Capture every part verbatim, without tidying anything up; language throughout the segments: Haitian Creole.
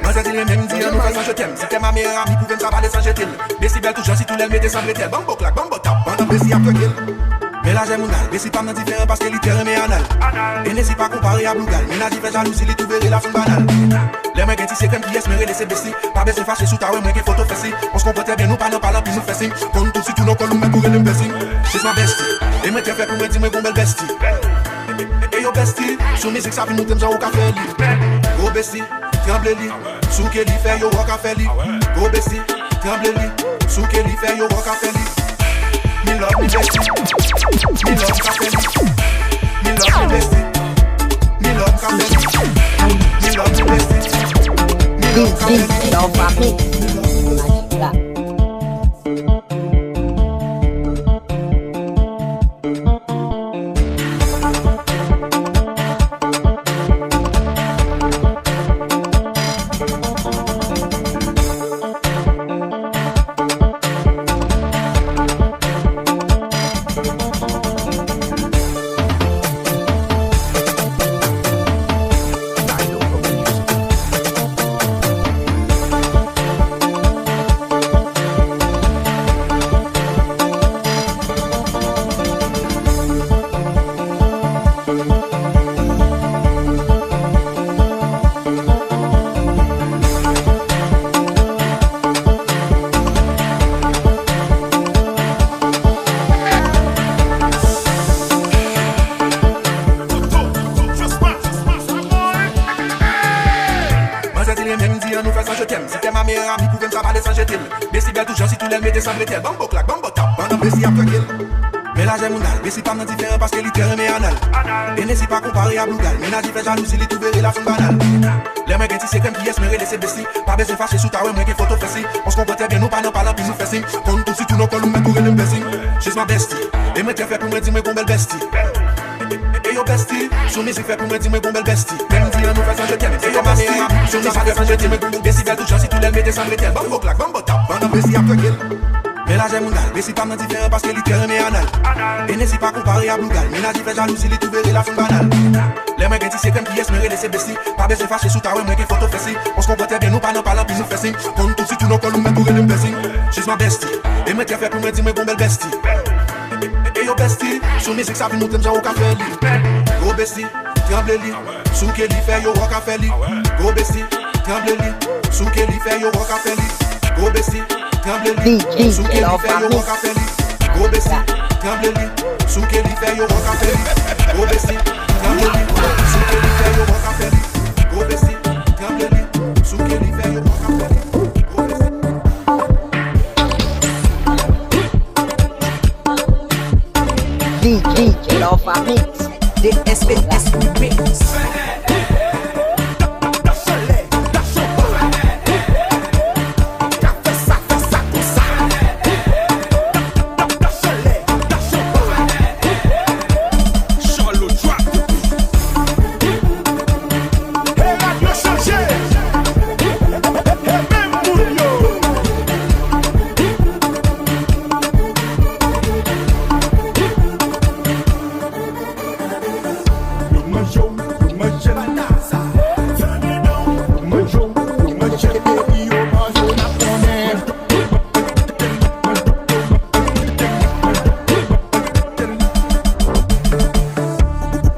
Manzè di l renmen m, di an nou fè san je t'aime. Si t'es ma meilleure amie, pwouve m sa, pale san je t'aime. Besi bèl tout jan, sitou lè l mete san pretèl. Ban m bòk la, ban m bòk tap, pandan Besi ap twerk. Men lajè moun al, Besi pa m nan diferan paske li trè renmen anal. Enèji pa konpare a blougal, mennaj li fè jalouzi, li twouve relasyon banal. Lè mwen gen ti sekrè m, kiyès mwen rele, se Besi. Pa bezwen fache si w ta wè mwen gen foto fès li. On se konprann trè byen, nou pa nan pale anpil, nou fè siy. Konn tout sitou nan kòl ou, mèt ou rele m Besi. She's my bestie. E mwen trè fyè pou mwen di mwen gon bèl bestie. E yo bestie, sou mizik sa vin montre m jan ou ka fè li. Gwo Besi, tranble li, souke li, fè yo wòk afè li. Gwo Besi, tranble li, souke li, fè yo wòk afè li. Mi love mi bestie, mi love ka fè li. Mi love mi bestie, mi love ka fè li. Mi love mi bestie, mi love ka fè li. Love Family. Majik la. Manzè di l renmen m, di an nou fè san je t'aime. Si t'es ma meilleure amie, pwouve m sa, pale san je t'aime. Besi bèl tout jan, sitou lè l mete san pretèl. Ban m bòk la, ban m bòk tap, pandan Besi ap twerk. Men lajè moun al, Besi pa m nan diferan paske li trè renmen anal. Enèji pa konpare a blougal, mennaj li fè jalouzi, li twouve relasyon banal. Lè mwen gen ti sekrè m, kiyès mwen rele, se Besi. Pa bezwen fache si w ta wè mwen gen foto fès li. On se konprann trè byen, nou pa nan pale anpil, nou fè siy. Konn tout sitou nan kòl ou, mèt ou rele m Besi. She's my bestie. E mwen trè fyè pou mwen di mwen gon bèl bestie. E yo bestie, sou mizik fè pou mwen di mwen gon bèl bestie. Menm di an nou fè san je t'aime. E yo bestie, sou mizik fè pou mwen di mwen gon bèl bestie. Bèl tout jan, sitou lè l mete san pretèl. Ban m bòk la, ban m bòk tap, pandan Besi ap twerk. Men lajè moun al, Besi pa m nan diferan paske li trè renmen anal. Enèji pa konpare a blougal, mennaj li fè jalouzi, li twouve relasyon banal. Lè mwen gen ti sekrè m, kiyès mwen rele, se Besi. Pa bezwen fache si w ta wè mwen gen foto fès li. On se konprann trè byen, nou pa nan pale anpil, nou fè siy. Konn tout sitou nan kòl ou, mèt ou rele m Besi. She's my bestie. E mwen trè fyè pou mwen di mwen gon bèl bestie. E yo bestie, sou mizik sa vin montre m jan ou ka fè li. Gwo Besi, tranble li, souke li, fè yo wòk afè li. Gwo Besi, tranble li, souke li, fè yo wòk afè li. Gwo Besi, tranble li, souke li, fè yo wòk afè li. Gwo Besi, tranble li, souke li, fè yo wòk afè li. Gwo Besi, tranble li, souke li, fè yo wòk afè li. Gwo Besi, tranble li, souke li, fè yo wòk afè li. Gwo Besi. D J Love Mix. D S P S Remix.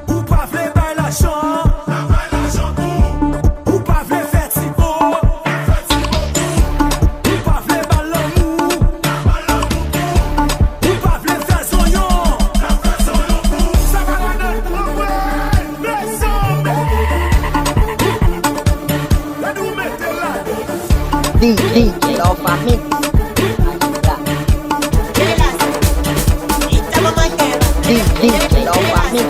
Ou pa vle bay lajan, ou pa vle fè ti bo, ou pa vle ba l lanmou, ou pa vle fè zonyon. Sa pa ladan. D J Love Mix. D J Love Mix.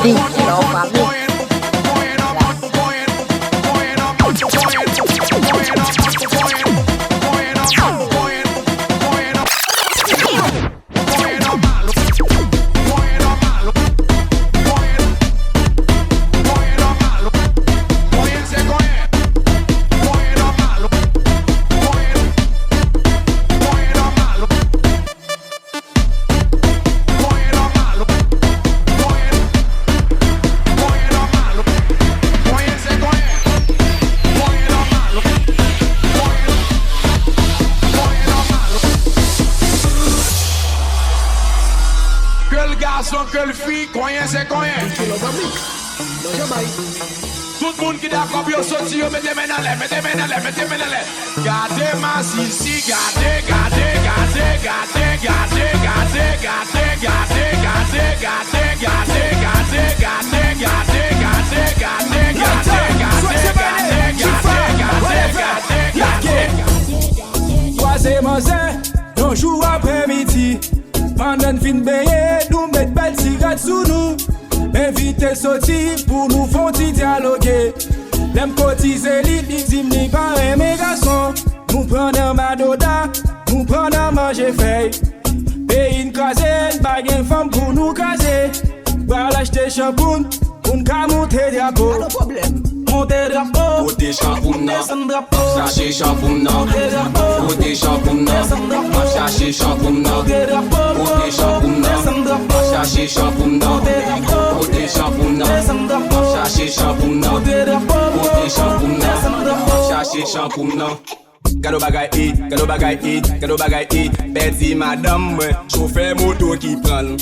D J Love Family. Ke l gason, ke l fi, konyen se konyen. Tout moun ki dakò pou yo soti, yo mete men anlè, mete men anlè, mete men anlè. Gade masisi, gade, gade, gade. Twaze manzè, yon jou aprèmidi, pandan n fin benyen, nou met bèl ti rad sou nou. M envite l soti pou nou fè yon ti dyaloge. Lè m kotize li, li di m li pa renmen gason. Nou pran nan madoda, nou pran nan manje fèy. Peyi n kraze, n pa gen fanm pou nou kraze. Pral achte chanpoun, pou n ka monte drapo. Pa gen pwoblèm. Monte drapo. Pote chanpoun nan. Desann drapo. Chache chanpoun nan. Monte drapo. Pote chanpoun nan. Desann drapo. Chache chanpoun nan. Monte drapo. Pote chanpoun nan. Desann drapo. Chache chanpoun nan. Monte drapo. Pote chanpoun nan. Desann drapo. Chache chanpoun nan. Monte drapo. Pote chanpoun nan. Desann drapo. Chache chanpoun nan. Gade yon bagay it, gade yon bagay it, gade yon bagay it. Pèdi madanm mwen, chofè moto ki pran l.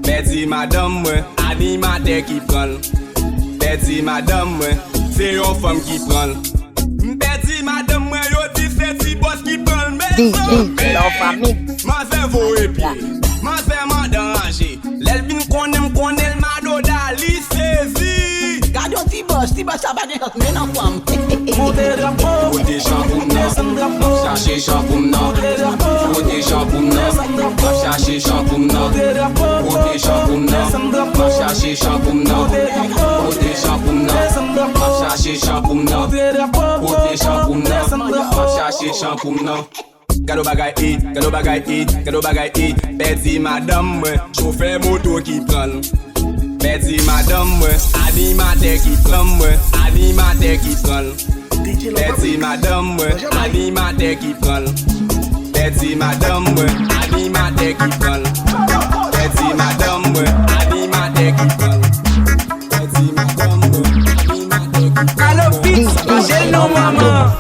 Pèdi madanm mwen, animatè ki pran l. Pèdi madanm mwen, se yon fanm ki pran l. M pèdi madanm mwen, yo di se ti bòs ki pran l. Men D J Love Family. Manzè voye pye, manzè mande ranje. Lè l vin konnen m konnen l madoda, li sezi. Gade yon ti bòs, ti bòs sa pa gen chans, men nan fanm. Monte drapo. Pote chanpoun nan. Desann drapo. Chache chanpoun nan. Monte drapo. Pote chanpoun nan. Desann drapo. Chache chanpoun nan. Monte drapo. Pote chanpoun nan. Desann drapo. Chache chanpoun nan. Monte drapo. Pote chanpoun nan. Desann drapo. Chache chanpoun nan. Monte drapo. Pote chanpoun nan. Desann drapo. Chache chanpoun nan. Gade yon bagay it, gade yon bagay it, gade yon bagay it. Pèdi madanm mwen, chofè moto ki pran l. Pèdi madanm mwen, animatè ki pran mwen, animatè ki pran l. Pèdi madanm mwen, animatè ki pran l. Pèdi madanm mwen, animatè ki pran l. Pèdi madanm mwen, animatè ki pran l. Pèdi madanm mwen, animatè ki pran l. Alo, Pete, chanje l non, manman.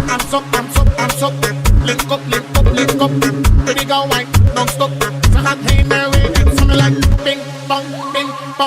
I'm so, I'm so, I'm so, link up, link up, link up. Baby girl, wine non-stop. Sa ka hate me with it, something like ping pong, ping pong.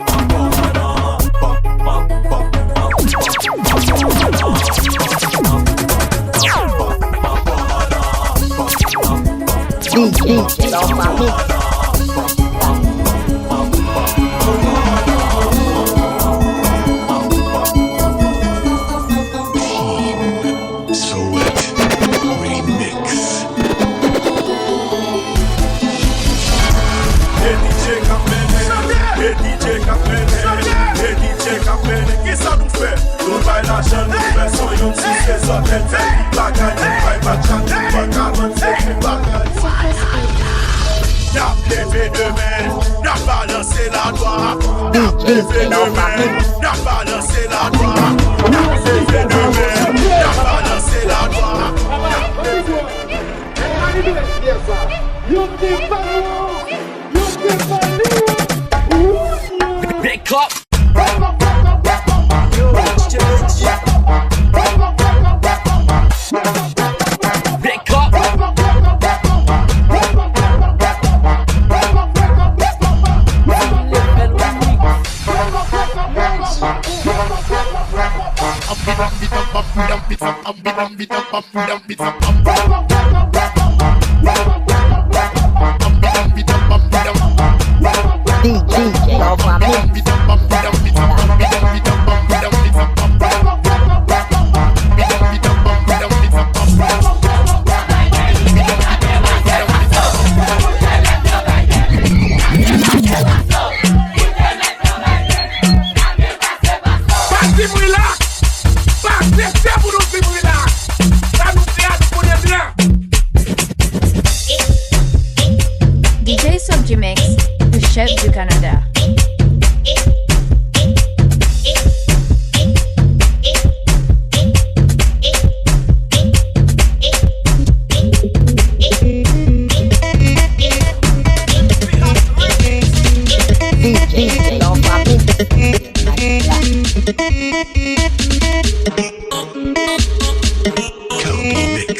D J Alpha Mix. Nou bay lajan, nou fè son youn sou se zòt, èn fè ki bagay, nou bay batjak, nou paka vann se vye bagay. N ap leve demen, n ap balanse ladwat. N ap leve demen, n ap balanse ladwat. N ap leve demen, n ap balanse ladwat. Yo te pale w, yo te pale w. Big cup. D J Nova Mix. Pa di m rilaks! Pa aksepte pou nou di m rilaks! Sa nou vle a, nou konnen byen! D J Subjimix, le chef du Canada. D J Nova Mix. Kobe Mix.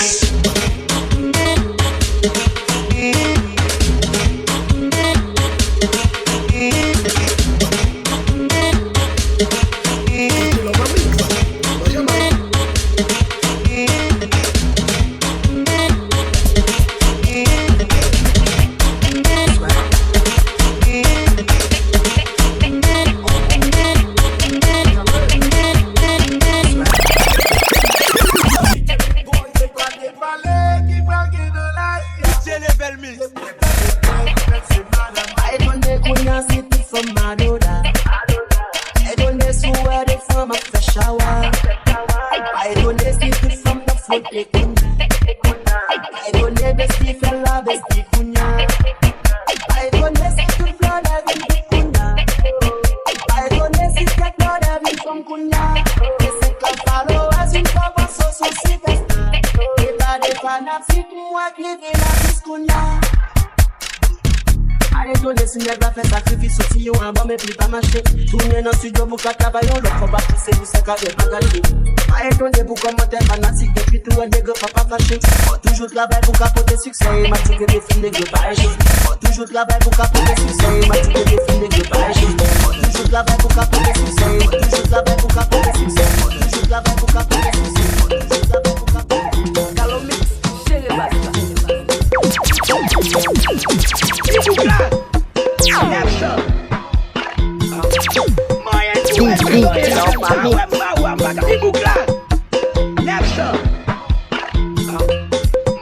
Ay tande kounye a se tout fanm madoda. Ay tande si w wè de fanm ap fè chawa. Pa etone si tout fanm t ap fwote kounye a. Pa etone besti fè la besti kounye a. Pa etone si tout flannè vin tout kounye a. Pa etone si kèk flannè vin fanm kounye a. E se k ap followers vin fè panse w se yon sipèsta. E pa de fanatik mwen k leve la jis kounye a. Pa etone si nèg la fè sakrifis soti yon album epi l pa mache. Tounen nan estidyo pou ka travay yon lòt fwa, pa pouse pou sa ka fè pa kache. Pa etone pou kòmantè fanatik, depi tou wè nèg yo pa pa fache. Fò toujou travay pou ka pote siksè, e matik defi nèg yo pa eche. Fò toujou travay pou ka pote siksè, e matik defi nèg yo pa eche. Fò toujou travay pou ka pote siksè, fò toujou travay pou ka pote siksè, fò toujou travay pou ka pote siksè, fò toujou travay pou ka pote siksè. Kalo Mix. Jere baz la. Ti bouk la. Nèf san. Manyen tou wè sa, manyen sa, wè m pa wè m pa ka. Ti bouk la. Nèf san.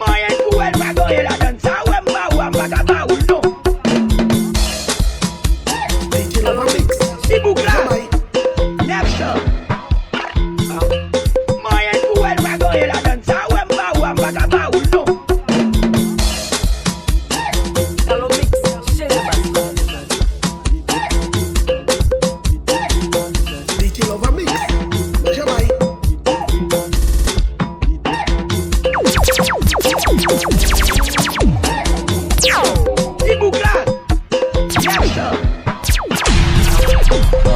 Manyen tou wè pa gen anyen ladann sa, wè m pa wè m pa ka ba ou l non. Ti bouk la. Nèf san. Manyen tou wè pa gen anyen ladann sa, wè m pa wè m pa ka ba ou l non. Kalo Mix, jere baz la. D J Nova Mix, nan Jamay. Ti bouk la. Nèf san.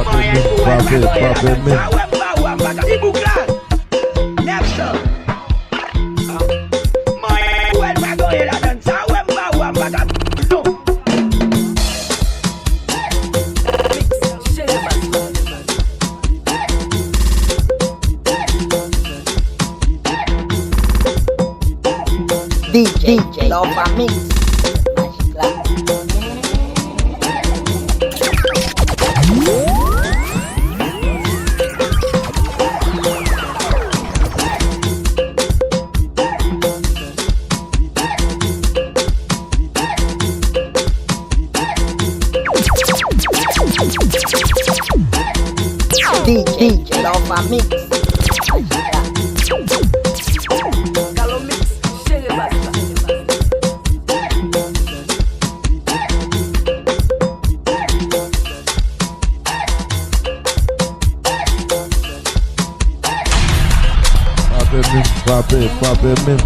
Manyen tou wè pa gen anyen ladann sa, wè m pa wè m pa ka. Ti bouk la. Nèf san. Manyen tou wè pa gen anyen ladann sa, wè m pa wè m pa ka. Non. D J Nova Mix. Majik la. D J Love Mix. Galo Mix, jere baz la. Frape menm, frape, frape menm.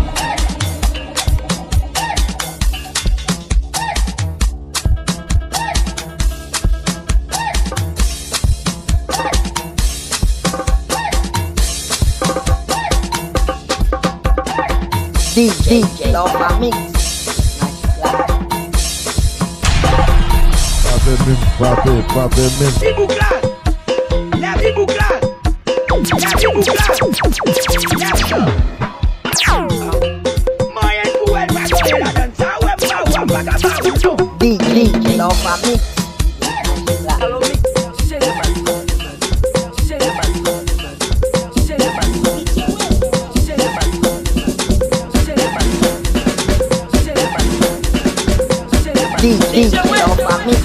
D J Love Mix. Frape menm, frape, frape menm. Ti boug la! Lève ti boug la! Lève ti boug la! Lève. Mwen pou wè l pa tonbe ladan sa, wè m pa, wè m pa ka ba ou non. D J Love Mix. D J Love Mix.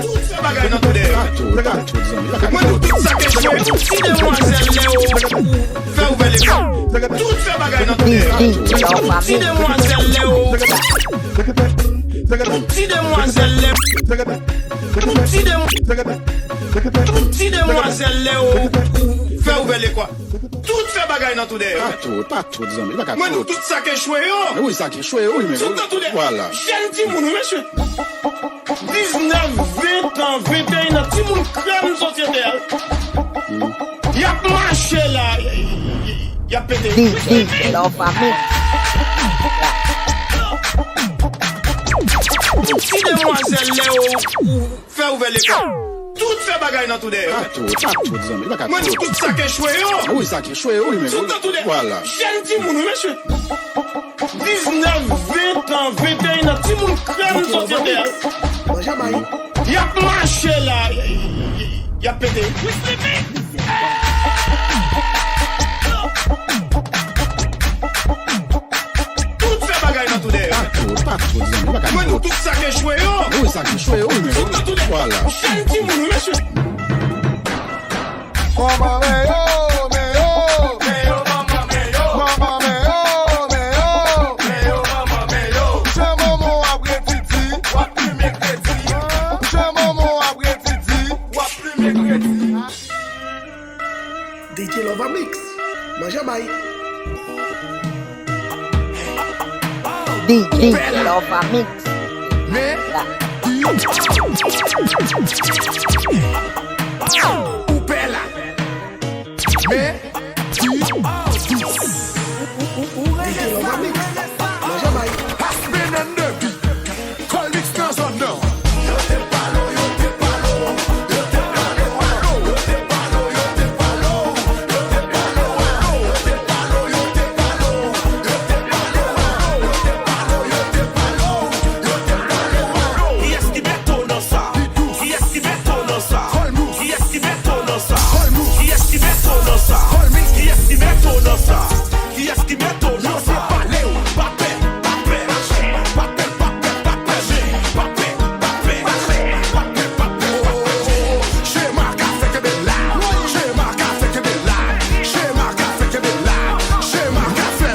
Tout fè bagay nan tou dèyè. Mwen di tout sa ke jwe, tout ti demwazèl lè yo fè ouvè lekòl. Tout fè bagay nan tou dèyè. Tout ti demwazèl lè yo. Tout ti demwazèl lè. Tout ti dem-, tout ti demwazèl lè yo fè ouvè lekòl. Tout fè bagay nan tou dèyè. Pa tout, pa tout, zanmi. Pa ka tout. Mwen di tout sa ke jwe yo. Wi, sa ke jwe yo, wi, men. Tout nan tou dèyè. Vwala. Jèn timoun, wi, mesye. Diznèf, ven tan, venteyen an, timoun krèm sosyete a. Y ap mache la, y ap pete. D J Love Mix. Ti demwazèl lè yo fè ouvè lekòl. Tout fè bagay nan tou dèyè. Pa tout, pa tout, zanmi. Pa ka tout. Mwen di tout sa ke jwe yo. Wi, sa ke jwe yo, wi, men. Tout nan tou dèyè. Vwala. Jèn timoun, wi, mesye. Diznèf, ven tan, venteyen an, timoun krèm sosyete a. Y ap mache la, y ap pete. Tout fè bagay nan tou dèyè. Pa tout, pa tout, zanmi. Pa ka tout. Mwen di tout sa ke jwe yo. Wi, sa ke jwe yo, wi, men. Tout nan tou dèyè. Vwala. Jèn timoun, wi, mesye. Manman men yo, men yo. Men yo, manman men yo. Manman men yo, men yo. Men yo, manman men yo. Jan manman w ap ret titi. W ap plimen kredi. Jan manman w ap ret titi. W ap plimen kredi. D J Love Mix. Manje bay. D J Love Mix. Men, ou pè la. Men, D J Love Mix. Manje bay. Pass me nan de bi. Colmix nan zòn nan. Kiyès ki mete w nan sa? Kiyès ki mete w nan sa? Kiyès ki mete w nan sa? Kiyès ki mete w nan sa? Kiyès ki mete w nan sa? Kiyès ki mete w nan sa? Yo se pale w, pa pè, pa pè, pa pè, pa pè, pa pè, pa pè, pa pè, pa pè, pa pè, pa pè. Chema ka fè kenbe la, chema ka fè kenbe la, chema ka fè kenbe la, chema ka fè.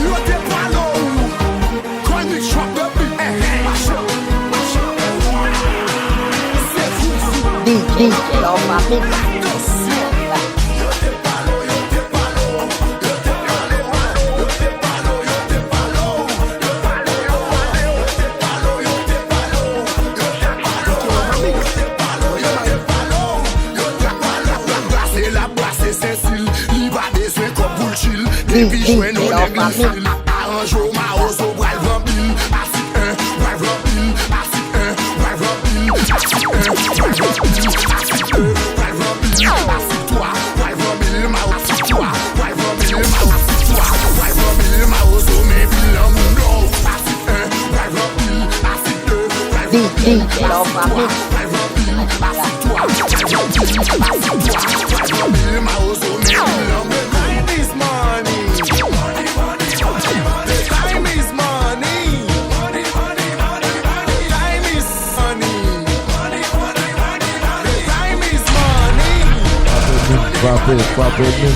Yo te pale w. Colmix drop the beat. Mache, mache. Se fou, fou. D J Love Mix. Atansyon. Aranje w, Mawozo pral pran pil asik, en, pral pran pil asik, en, pral pran pil asik, en, pral pran pil asik, en, pral pran pil asik twa, pral pran pil Mawozo asik twa, pral pran pil Mawozo asik twa, pral pran pil Mawozo, men pil nan moun non. Asik, en, pral pran pil asik, de, pral pran pil asik twa, pral pran pil asik twa, pral pran pil asik twa, pral pran pil Mawozo, men pil nan moun non. Time is money. Time is money. Time is money. Time is money. Frape, frape, frape.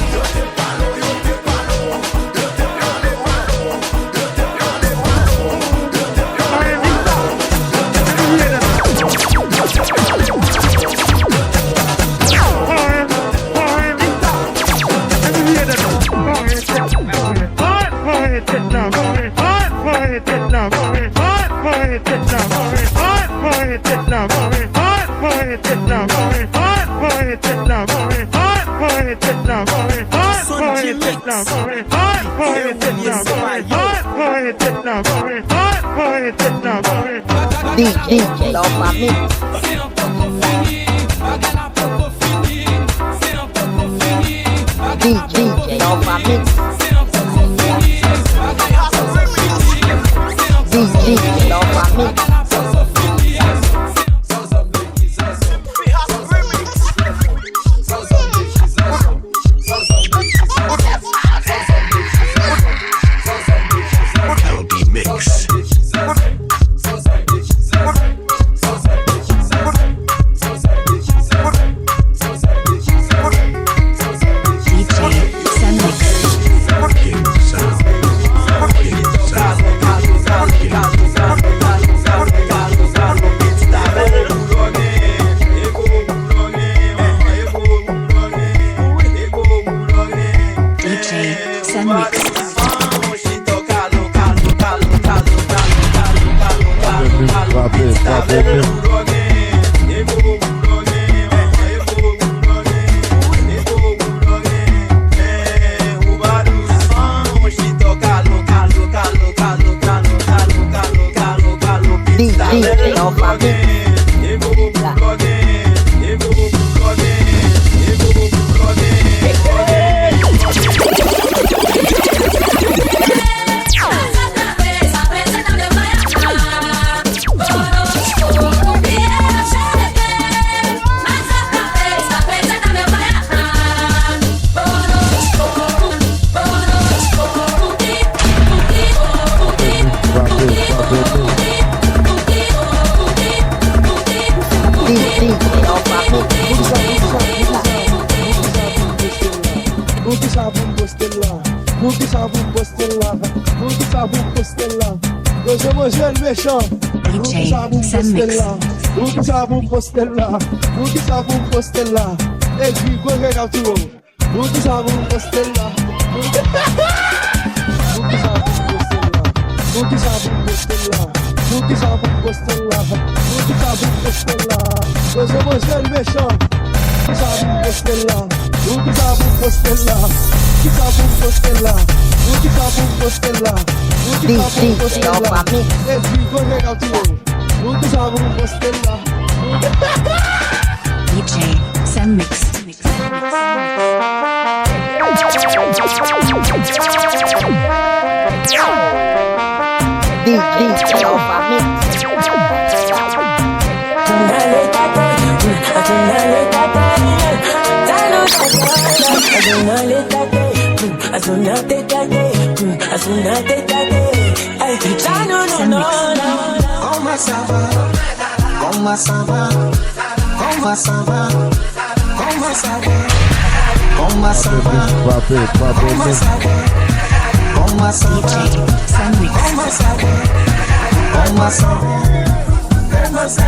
Son G-Mix. Dewoule se pa yo. D J Nova Mix. D J Nova Mix. D J Nova Mix. L D Mix. D J Sam Mix. King Sound. King Sound. King Sound. D J Sam Mix. Frape, frape, frape. D J Nova Mix. Poukisa pou m poste l la? Poukisa pou m poste l la? Poukisa pou m poste l la? Yo, se manje l mechan. Poukisa pou m poste l la? Poukisa pou m poste l la? Poukisa pou m poste l la? E di gwo nèg ap touye w. Poukisa pou m poste l la? Poukisa pou m poste l la? Poukisa pou m poste l la? Poukisa pou m poste l la? Poukisa pou m poste l la? Yo, se manje l mechan. Poukisa pou m poste l la? Poukisa pou m poste l la? Poukisa pou m poste l la? Poukisa pou m poste l la? Poukisa pou m poste l la? E di gwo nèg ap touye w. Poukisa pou m poste l la? D J Sam Mix. D J Nova Mix. Comment ça va? Comment ça va? Comment ça va? Comment ça va? Comment ça va? Frape, frape, frape. Comment ça va? Comment ça va? Comment ça va? Comment ça va?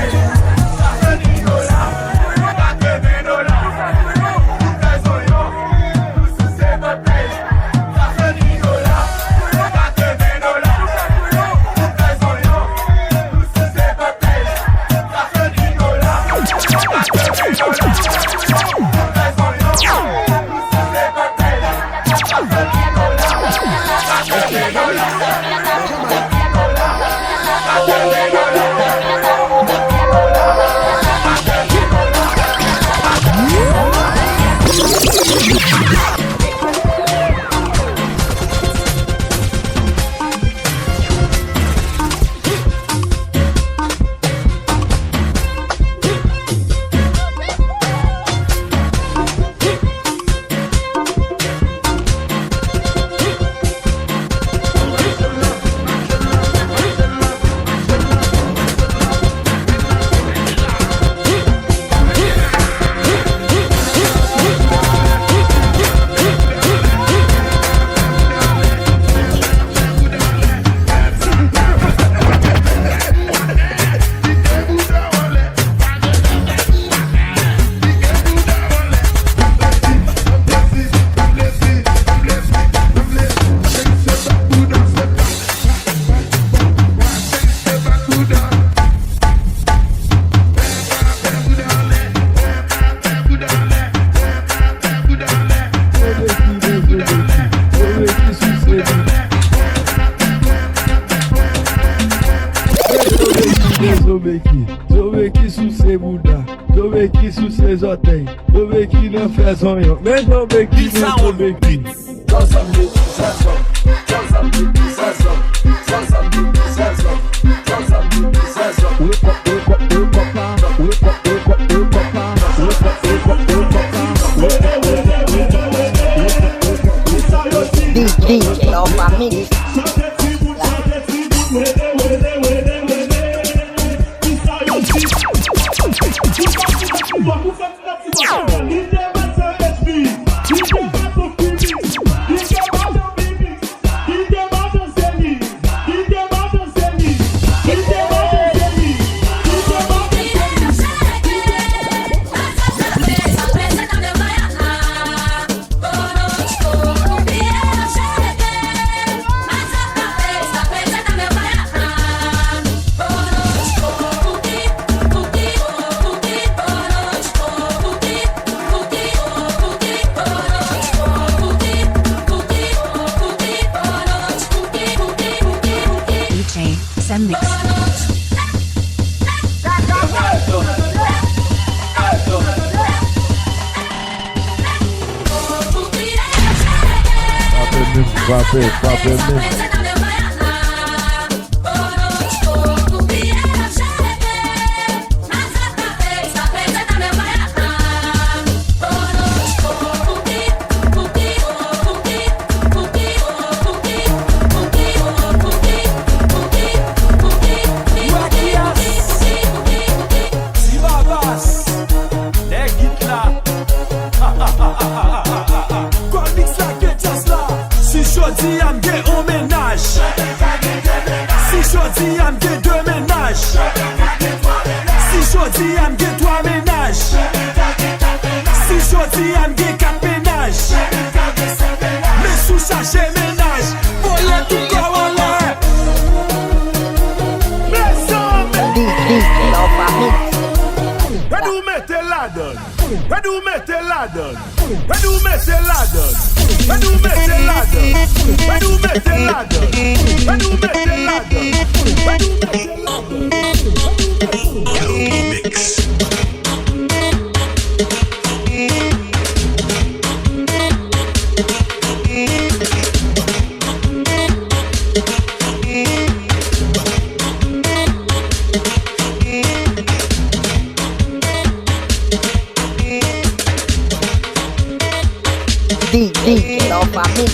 Zobeki, Zobeki souse bouda, Zobeki souse zòtèy, Zobeki nan fè zonyon. Men Zobeki, men Zobeki. D J Love Mix. D J Sam Mix. Frape menm, frape, frape menm. Ti Babas, nèg it la. Kòmik sa gen djaz la. Si jodi a m gen on mennaj. Si jodi a m gen de mennaj. Si jodi a m gen twa mennaj. Si jodi a m gen kat mennaj. Men si w chache mennaj, voye tout kò w anlè. Mezanmi! Di, di, lòv pa mix. Gade w mete ladan. Gade w mete ladan. Gade w mete ladan. Gade w mete ladan. Gade w mete ladan. Gade w mete ladan. Gade w mete ladan. Mix. D J Love Mix.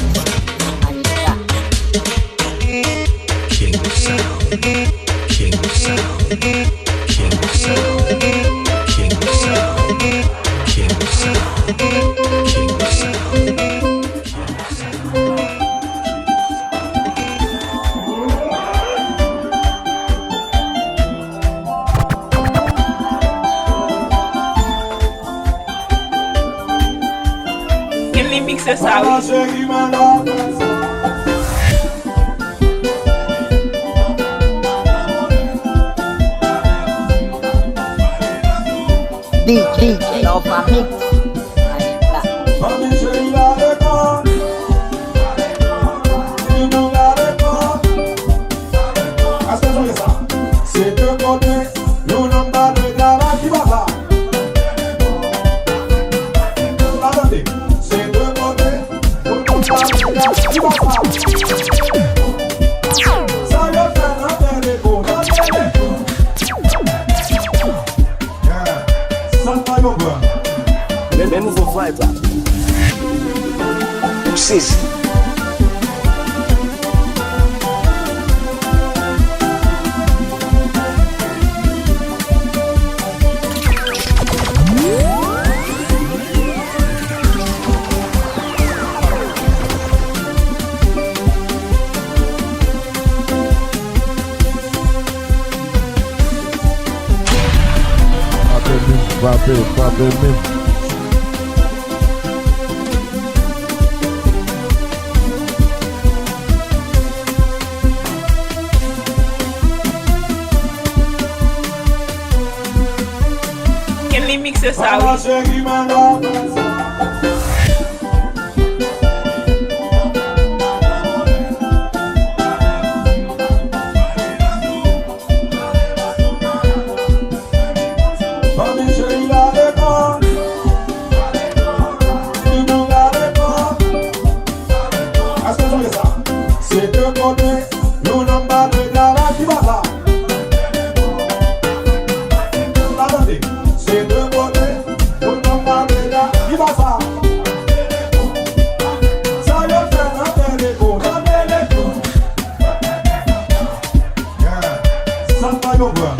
King of Sound. King of Sound. King of Sound. King of Sound. King of Sound. King of Sound. Ken li mikse sa wi. D J Love Mix. Fanmi cheri la lekòl. Fanmi nou la lekòl. Èske nou ye sa? Se de kote, yon nonm pa dwe travay ki papa. Atande, se de Men nouvo vibe la. M sezi. Frape menm, frape, frape menm. Ken li mikse sa wi. Fanmi cheri, gade kon. Di nou gade kon. Èske w sonje sa? Se de kote, yon nonm pa dwe travay, ki bò sa? Pa tande. Se de kote, yon nonm pa dwe travay, ki bò sa? Sa yo fè nan Teleko, nan Teleko. Yeah. Sa pa yo pran.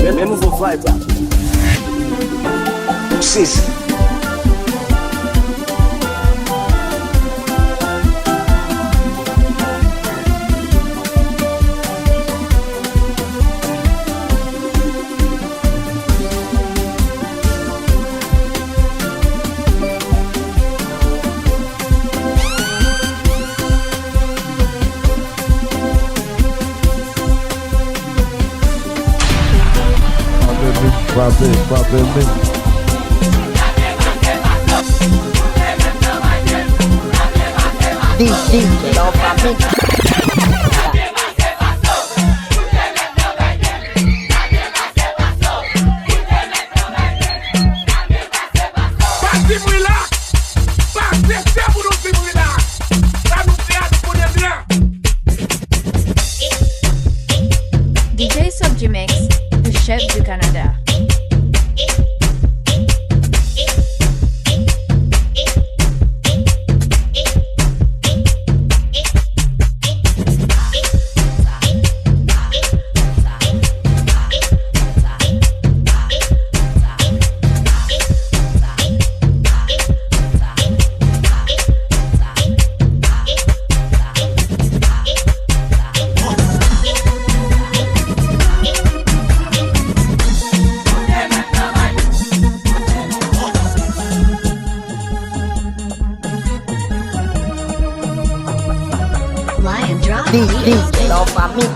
Men, men nouvo vibe la. M sezi. Frape menm, frape, frape menm. D J Love Family. Pa di m rilaks! Pa prese pou nou di m rilaks! Sa nou fè a, nou konnen byen! D J Subjimix, le chef du Canada. Lion Drop. D J Love Family.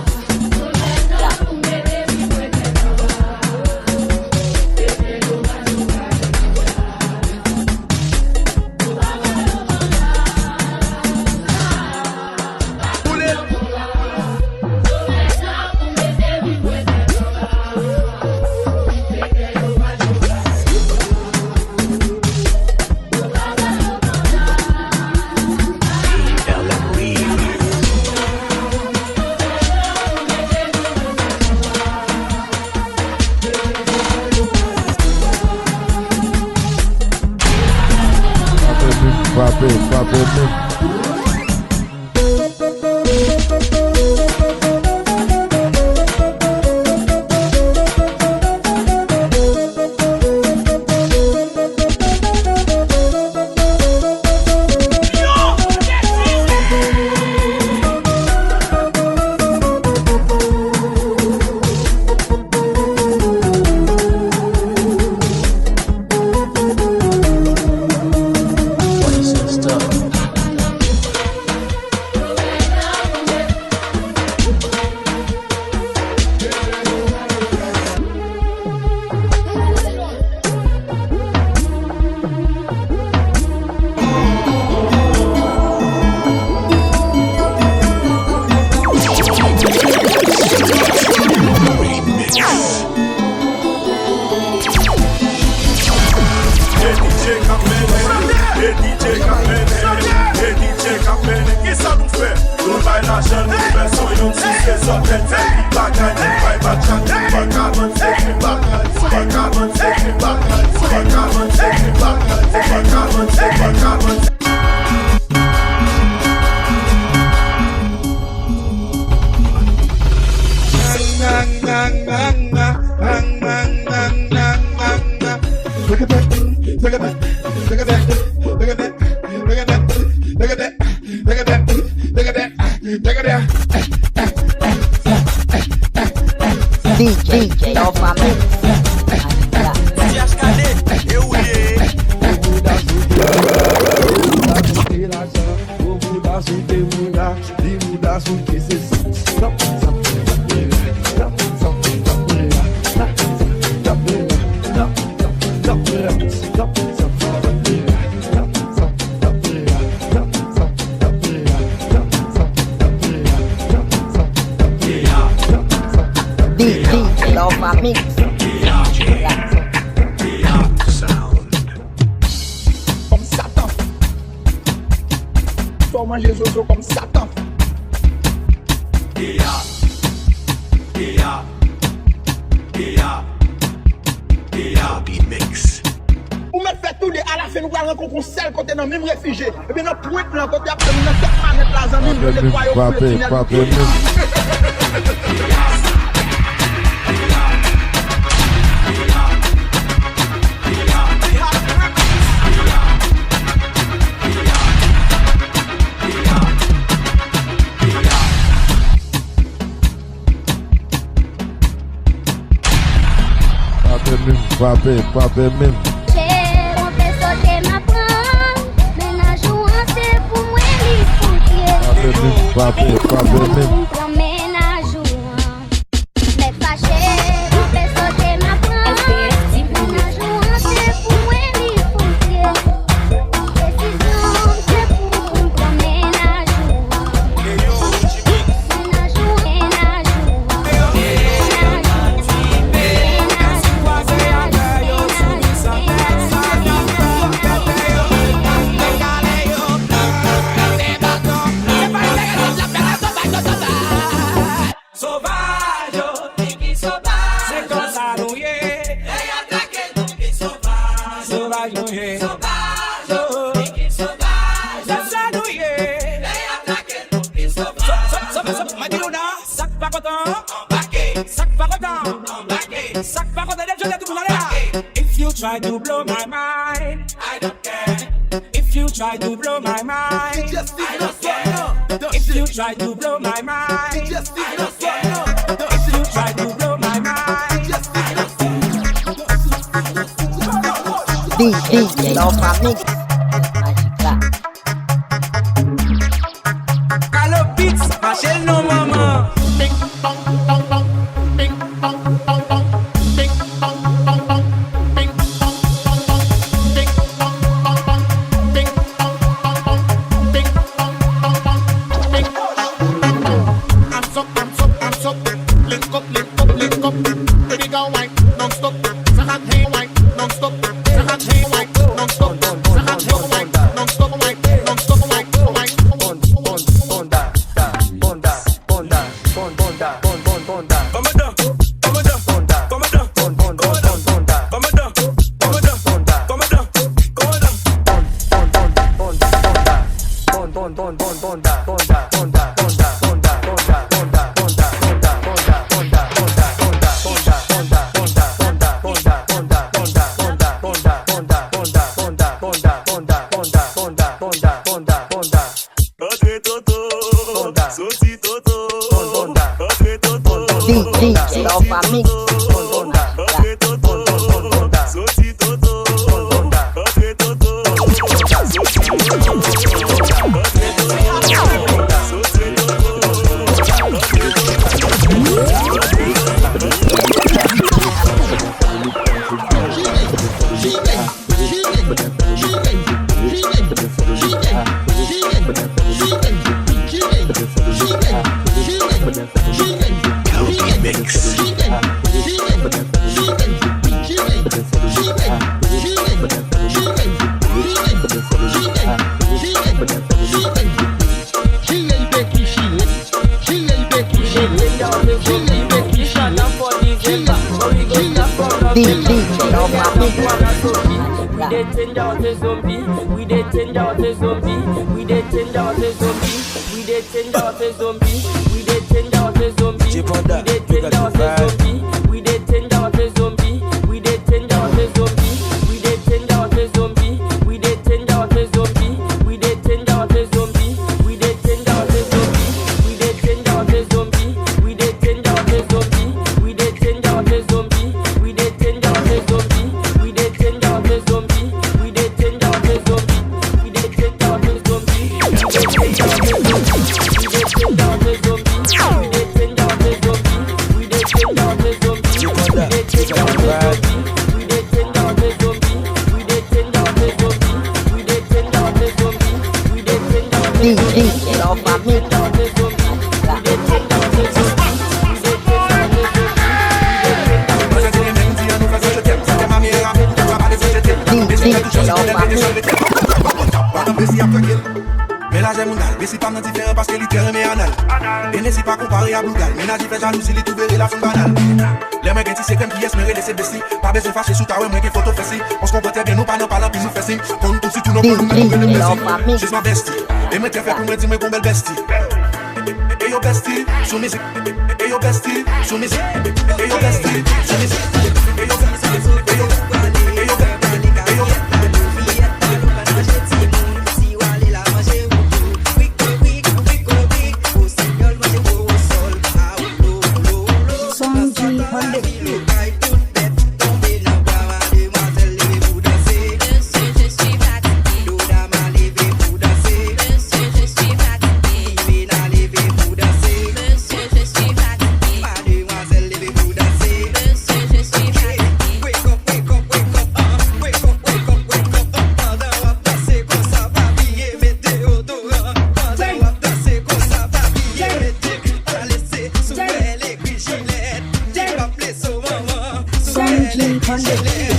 Frape, frape, frape menm. E D J k ap mennen, e D J k ap mennen, e D J k ap mennen. Kisa nou fè? Nou bay lajan, nou fè son, yon ti se zòt tèt, fè ti bagay, nou bay batjak, nou bay kabann, se ti bagay, nou bay kabann, se ti bagay, nou bay kabann, se ti bagay. D J Alpha Mix. T H K D, e ou ye? D J Alpha Mix. Kòm Satan. Fò w manje zozo kòm Satan. Ou mèt fè tou de, alafen nou pral rankontre yon sèl kote nan menm refijye. Ebyen nan pwent lan kote y ap tann nan tèt manèt la zanmi m, yo netwaye w pou yo tinèl. Frape menm, frape, frape menm. Che, twonpe sote m ap pran. Mennaj ou an se pou mwen li fout ye. Frape menm, frape, frape menm. Pou m pran mennaj ou an. Mèt fache, twonpe sote m ap pran. Mennaj ou an se pou mwen li fout ye. Desizyon m se pou m pran mennaj ou an. Sovaj yo, se konsa nou ye. Lè y atake nou pi sovaj. Sovaj nou ye. Sovaj yo, se konsa nou ye. Lè y atake nou pi sovaj. Mwen di nou non, sa k pa kontan, anbake. Sa k pa kontan, anbake. Sa k pa kontan, lèv jodi a tout moun anlè la. If you try to blow my mind, I don't care. If you try to blow my mind, I don't care. If you try to blow my mind, I don't care. If you try to blow my mind, I don't care. D J Alpha Mix. Magic la. Carlo Beats, mache l non manman. Ping pong pong pong, ping pong pong pong, ping pong pong pong, ping pong pong pong, ping pong pong pong, ping pong pong pong, ping pong pong pong, ping pong pong pong. I'm so, I'm so, I'm so. Link up, link up, link up. Baby girl wine non-stop. Sa ka wine non-stop. Sa ka wine non-stop. Sa ka wine non-stop. Wine, non-stop, wine, wine. Bonda, bonda, bonda, bonda, bonda, bonda. Kòmandan, kòmandan, kòmandan, kòmandan, kòmandan, kòmandan, kòmandan. Antre toto, soti toto. Antre toto, D J Alpha Mix. Antre toto, soti toto. Antre toto, soti toto. D J Alpha Mix. We dey change out a zombie. We dey change out a zombie. We dey change out a zombie. We dey change out a zombie. We dey change out a zombie. Yo, papi. Pandan Bessie ap twerk, men lajè moun al. Bessie pa m nan diferan paske li trè renmen anal. E Messi pa konpare a Blue Gal. Mennaj li fè jalouzi, li twouve relasyon banal. Lè mwen gen ti sekrè m, kiyès mwen rele? Se Bessie. Pa bezwen fache si w ta wè mwen gen foto fè si. On se konprann trè byen, nou pa nan pale anpil, nou fè siy. Konn tout, sitou non, konn nou menm, ou rele m Messi. She's my bestie. E mwen trè fè pou mwen di mwen gon bèl bestie. E yo bestie sou mizik. E yo bestie sou mizik. E yo bestie sou mizik. E yo bestie, e yo, e yo, e yo, e yo. Sonji on the beat. Sonji on the beat.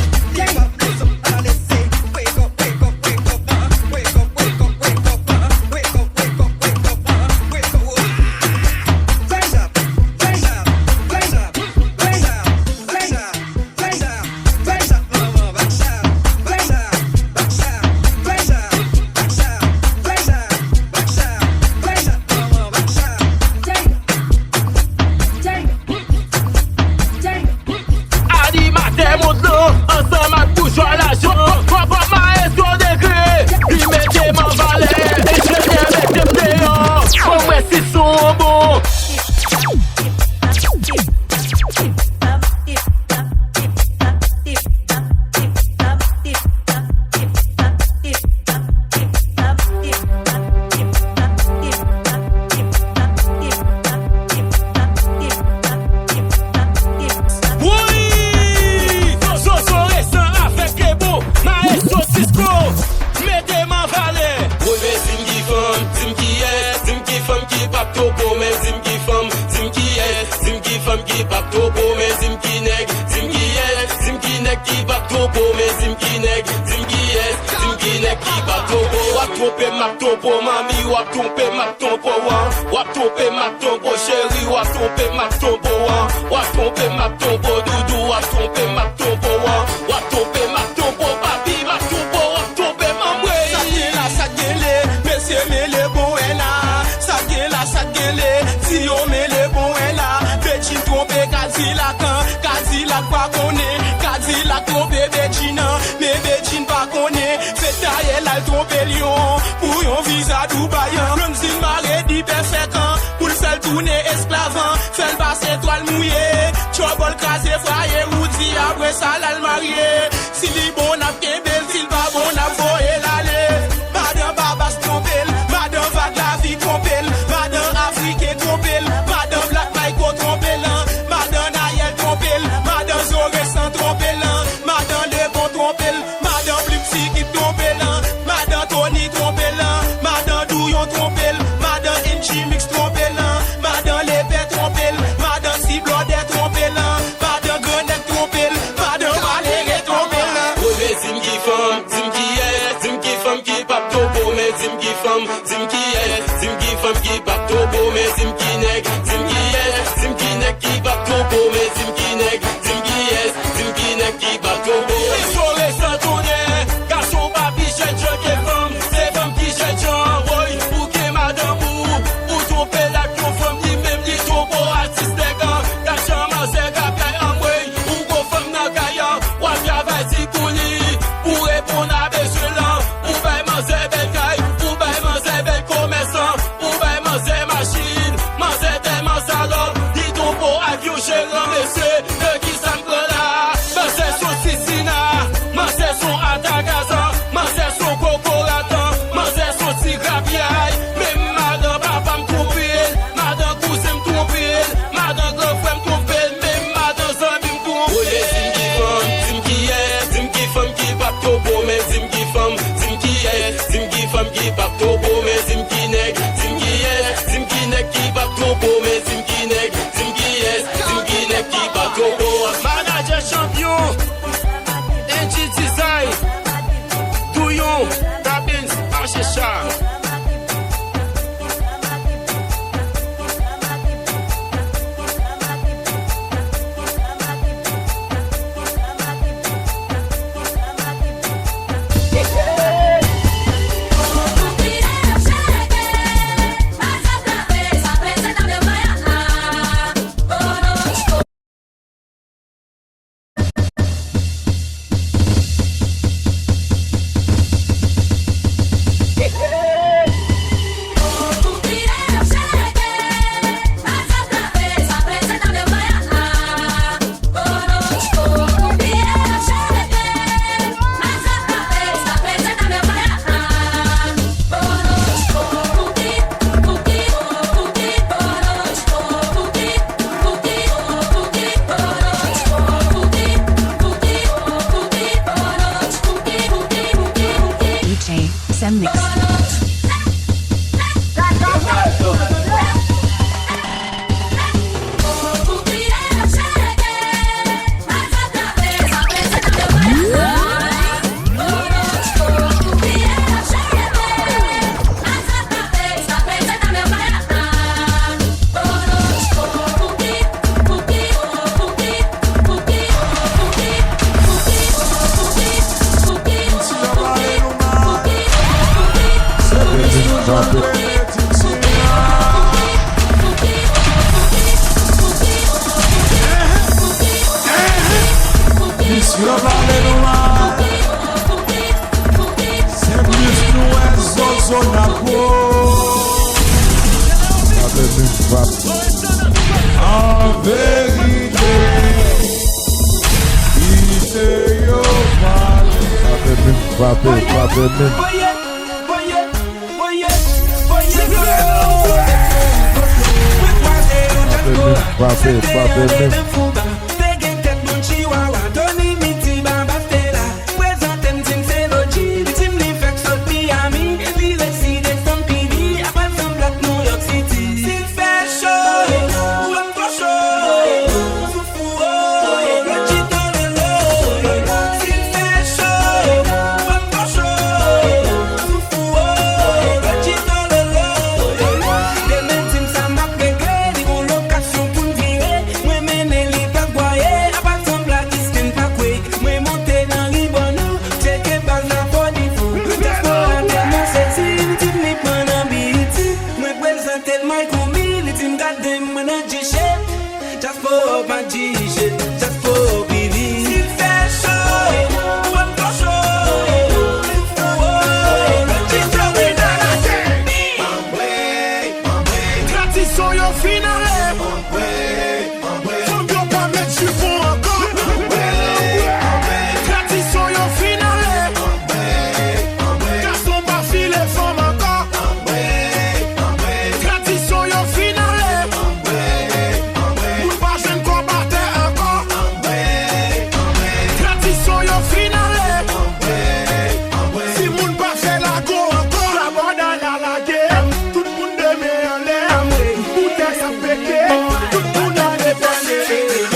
Animatè mond lan, ansanm ak boujwa lajan. Papa maestro Degre, li mete m an valè. Enjenyè mete m deyò. Fò m wè si son an bon. Wi! Zozo resan avèk Lebo, Maestro Cisco, mete m an valè. Woy, men di m ki fanm, di m kiyès, di m ki fanm ki p ap twonpe w, men di m ki fanm, di m kiyès, di m ki fanm ki p ap twonpe w, men di m ki nèg, di m kiyès, di m ki nèg ki p ap twonpe w, men di m ki nèg, di m kiyès, di m ki nèg ki p ap twonpe w. W ap twonpe m, m ap twonpe w, manmi, w ap twonpe m, m ap twonpe w, an. W ap twonpe m, m ap twonpe w, cheri, w ap twonpe m, m ap twonpe w, an. W ap twonpe m, m ap twonpe w, doudou, w ap twonpe m, m ap twonpe w, an. W ap twonpe m, m ap twonpe w, papi, m ap twonpe w, w ap twonpe m, anmwey. Sa k gen la, sa k gen le, mesye mele bon wè la. Sa k gen la, sa k gen le, ti yo mele bon wè la. Bedjine twonpe Kadilak, an. Kadilak pa konnen, Kadilak twonpe Bedjine, an. Men Bedjine pa konnen, se tayè l al twonpe lyon pou yon viza Dubai, an. Blondine mare di pèfèk, an, pou l fè l tounen esklav, an. Fè l pase twal mouye, tchòbòl kraze fraye, Roody apre sa l al marye. Si li bon, n ap kenbe l, si l pa bon, n ap voye l ale. Madan Babas twonpe l, madan Vag Lavi twonpe l, madan Afriken twonpe l, madan Black Michael twonpe l, an. Madan Nayèl twonpe l, madan Zoresan twonpe l, an. Madan Lebon twonpe l, madan Plim Sikip twonpe l, an. Madan Tony twonpe l, an. Madan Douyon twonpe l, madan N G Mix twonpe l, an. Madan Lepè twonpe l, madan Siblòdè twonpe l, an. Madan Grannèg twonpe l, madan Malere twonpe l. Woy, men di m ki fanm, di m kiyès, di m ki fanm ki p ap twonpe w, men di m ki fanm, di m kiyès, di m ki fanm ki p ap twonpe w, men di m ki nèg, di m kiyès, di m ki nèg ki p ap twonpe w, men di m ki nèg, di m kiyès, di m ki nèg ki p ap twonpe w. Wi, Zoresan tounen, gason pa pi jènjan ke fanm, se fanm ki jènjan, woy, ou gen madanm ou, ou twonpe l ak yon fanm, li menm li twonpe w, atis nèg an, gad jan manzè ka bay anmwey, ou gon fanm nan kay an, w ap travay di pou li, pou reponn a bezwen l an, ou bay manzè bèl kay, ou bay manzè bèl komès an, ou bay manzè machin, manzè tèlman salòp, li twonpe w ak yon jeran, mesye, de kisa m pran la? Manzè s on sisina, manzè s on atagazan, manzè s on kokorat an, manzè s on ti grapyay, menm madan papa m twonpe l, madan kouzen m twonpe l, madan gran frè m twonpe l, menm madan zanmi m twonpe l. Woy, men di m ki fanm, di m kiyès, di m ki fanm ki p ap twonpe w, men di m ki fanm, di m kiyès, di m ki fanm ki p ap twonpe w, men di m ki nèg, di m kiyès, di m ki nèg ki p ap twonpe w, men di m ki nèg, di m kiyès, di m ki nèg ki p ap twonpe w. Manadjè chanpyon, N G Design. Yo pale nou mal. Se plis nou wè zozo n ap wo. Frape menm, frape. An verite, kite yo pale. Frape menm, frape, frape menm. Frape menm, frape, frape menm. Dyaspora pa di je, dyaspora pi vin. Si l fè cho, ou ap twò cho. Tradisyon yo fin ale. Fanm yo pa met jipon ankò. Tradisyon yo fin ale. Gason pa file fanm ankò. Tradisyon yo fin ale. Moun pa jwenn kòb atè ankò. Tradisyon yo fin ale. Timoun pa fè lago ankò. Labòday la lage. Tout moun de men anlè. Boutèy ap pete. Tout moun ap depane.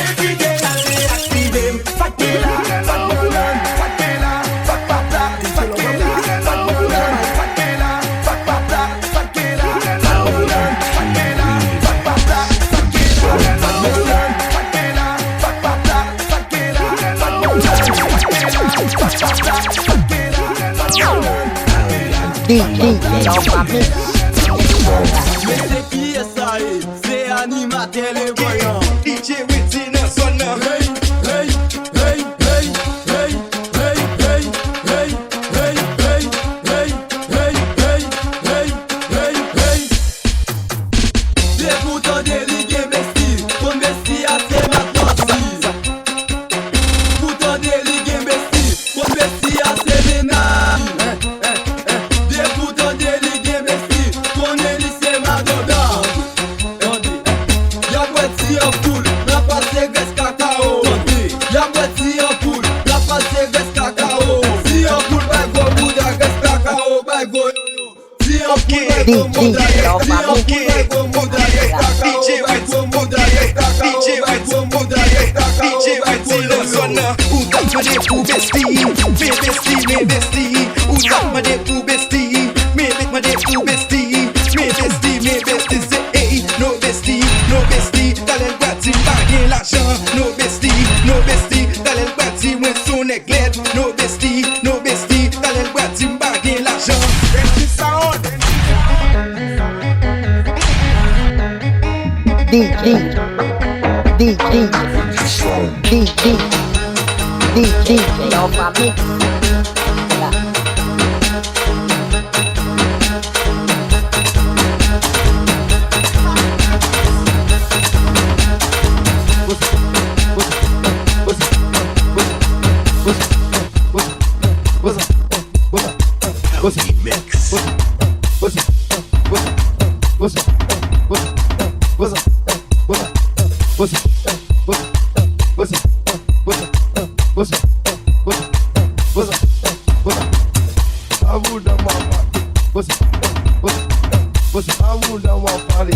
Evite ale ak pide. Sa k gen la? Sa k gen la? Sa k gen la? Sa k pa t la? Sa k gen la? Sa k gen la? Sa k gen la? Sa k pa t la? Sa k gen la? Sa k gen la? Sa k gen la? Sa k pa t la? Sa k gen la? Sa k gen la? Sa k pa t la? Sa k gen la? Sa k gen la? Sa k pa t la? Sa k gen la? Sa k gen la? D J Nova Mix. Mesye, kiyès sa ye? Se animatè Lebòy an. D J Witty nan zòn nan. Hey, hey, hey, hey. De pou tande li gen besti, konn besti a se matmwazèl. Pou tande li gen besti, konn besti a se mennaj. De pou tande li gen besti, konnen li se madanm. Y ap bwè ti anpoul, l ap pase grès kakao. Y ap bwè ti anpoul, l ap pase grès kakao. Ti anpoul bay gwo bouda, grès kakao bay gwo yoyo. Ti anpoul bay gwo bouda, ti anpoul bay gwo bouda, grès kakao bay gwo bouda, grès kakao bay gwo bouda, grès kakao bay gwo yoyo. Ou t ap mande pou besti, men besti, men besti. Ou t ap mande pou besti, men besti, mande pou besti, men besti, men besti, se ey, no besti, no besti, talè l pral di m pa gen lajan, no besti, no besti, talè l pral di mwen s on nèg lèd, no besti, no besti, talè l pral di m pa gen lajan. D J, D J, D J, D J, Nova Mix. Sa bouda m ap pale.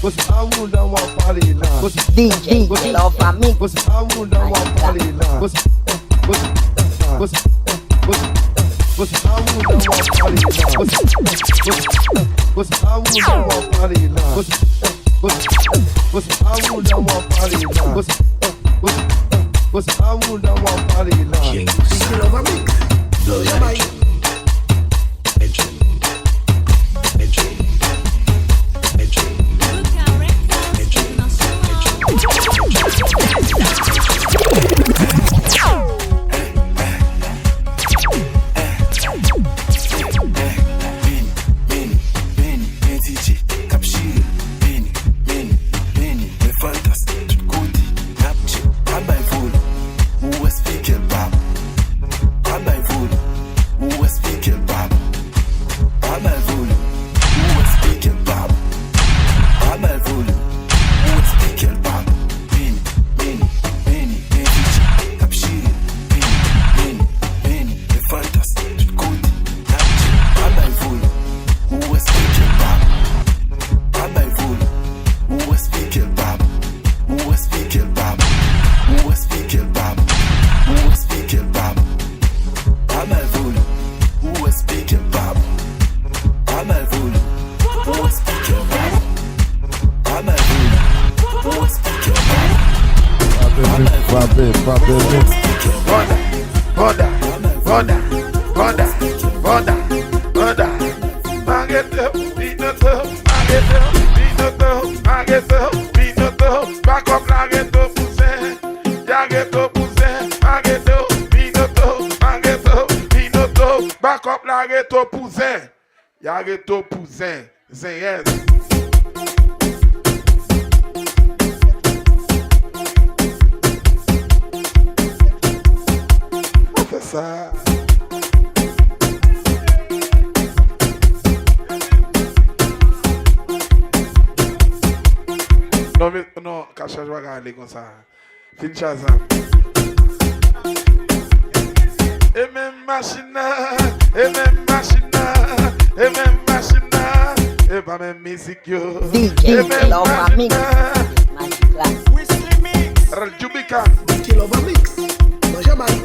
Sa bouda m ap pale la. D J Nova Mix. Sa bouda m ap pale la. Sa bouda m ap pale la. Sa bouda m ap pale la. Sa bouda m ap pale la. Sa bouda m ap pale la. The legend. Legend. Legend. Legend. Legend. Legend. Frape, frape, men. Banda, banda, banda, banda, banda, banda. Arete, pinoto, arete, pinoto, arete, pinoto. Bakòp la reto pou zen. Ya reto pou zen. Arete, pinoto, arete, pinoto. Bakòp la reto pou zen. Ya reto pou zen. Zenyèz. Pa fè sa. Non, men, non, kachaj pa ka ale konsa. Fin Shazam. E menm machin nan, e menm machin nan, e menm machin nan, e pa menm mizik yo. E D J menm Lova machin Mix. Nan. Magic la. Raljubica. D J Lova Mix. Manje bay.